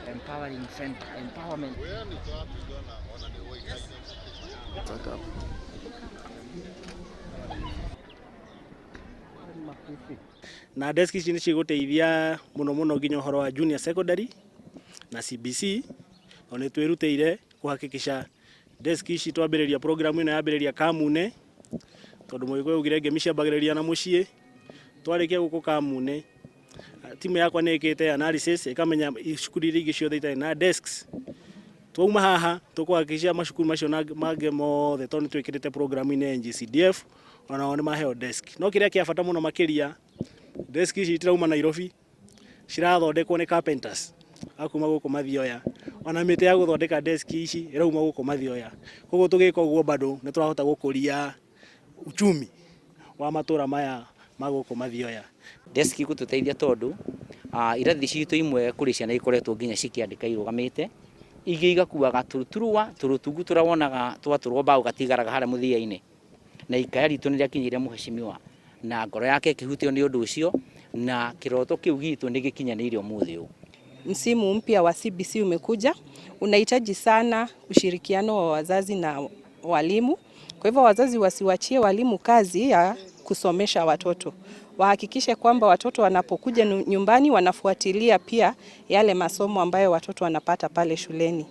Empowering center, empowerment. Na desk ici nĩ cigũteithia mũno mũno nginya ũhoro wa junior secondary na CBC, tondũ nĩ twĩrutĩire kũhakikisha desk ici twambĩrĩria program ĩno yambĩrĩria Kamune, tondũ Mũgĩkũyũ augire ngemi ciambagĩrĩria na mũciĩ. Twarĩkia gũkũ Kamune, timu yakwa nĩ ĩkĩte analysis ĩkamenya cukuru iria ingĩ ciothe itarĩ na desks. Twauma haha tũkũhakikisha macukuru macio mangĩ mothe, tondũ nĩ twĩkĩrĩte program-inĩ ya NGCDF, onao nĩ maheo desk. No kĩrĩa kĩa bata mũno makĩria, desk ici itirauma Nairobi, cirathondekwo nĩ carpenters akuma gũkũ Mathioya. Ona mĩtĩ ya gũthondeka desk ici ĩrauma gũkũ Mathioya. Koguo tũgĩka ũguo bado nĩ tũrahota gũkũria uchumi wa matũra maya ma gũkũ Mathioya. Desk igũtũteithia tondũ irathi citũ imwe kũrĩ ciana ikoretwo nginya cikĩandĩka irũgamĩte, ingĩ igakuaga tũruturwa tũrũtungu tũrĩa wonaga twatũrwo mbaũ gatigaraga harĩa mũthia-inĩ, na ikaya ritũ nĩ rĩakinyĩire mũhecimiwa na ngoro yake ĩkĩhutio nĩ ũndũ ũcio, na kĩroto kĩu gitũ nĩ gĩkinyanĩire ũmũthĩ ũyũ. Msimu mpya wa CBC umekuja, unahitaji sana ushirikiano wa wazazi na walimu. Kwa hivyo wazazi wasiwachie walimu kazi ya kusomesha watoto, wahakikishe kwamba watoto wanapokuja nyumbani wanafuatilia pia yale masomo ambayo watoto wanapata pale shuleni.